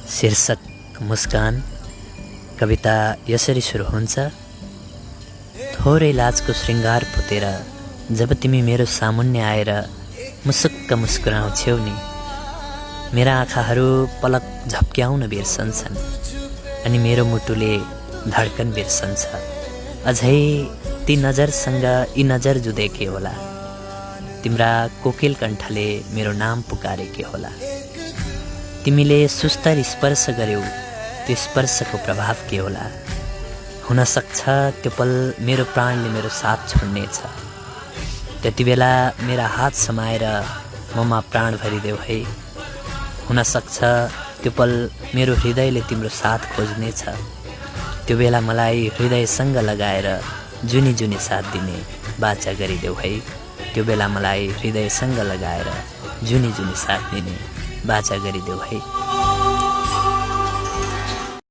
शीर्षक मुस्कान। कविता यसरी सुरु हुन्छ। थोरै लाजको श्रृङ्गार फुतेर जब तिमी मेरो सामुन्ने आएर मुसुक्क मुस्कुराउँछौ नि, मेरा आँखाहरू पलक झप्क्याउन बिर्सन्छन् अनि मेरो मुटुले धड्कन बिर्सन्छ। अझै ती नजरसँग यी नजर जुधेके होला, तिम्रा कोकिल कण्ठले मेरो नाम पुकारेके होला। तिमीले सुस्तर स्पर्श गर्यौ, त्यो स्पर्शको प्रभाव के होला। हुन सक्छ त्यो पल मेरो प्राणले मेरो साथ छोड्नेछ। त्यति बेला मेरा हात समाएर ममा प्राण भरिदेऊ है। हुन सक्छ त्यो पल मेरो हृदयले तिम्रो साथ खोज्नेछ। त्यो बेला मलाई हृदयसँग लगाएर जुनी जुनी साथ दिने बाचा गरिदेऊ है। त्यो बेला मलाई हृदयसँग लगाएर जुनी जुनी साथ दिने बाचा गरिदेऊ है।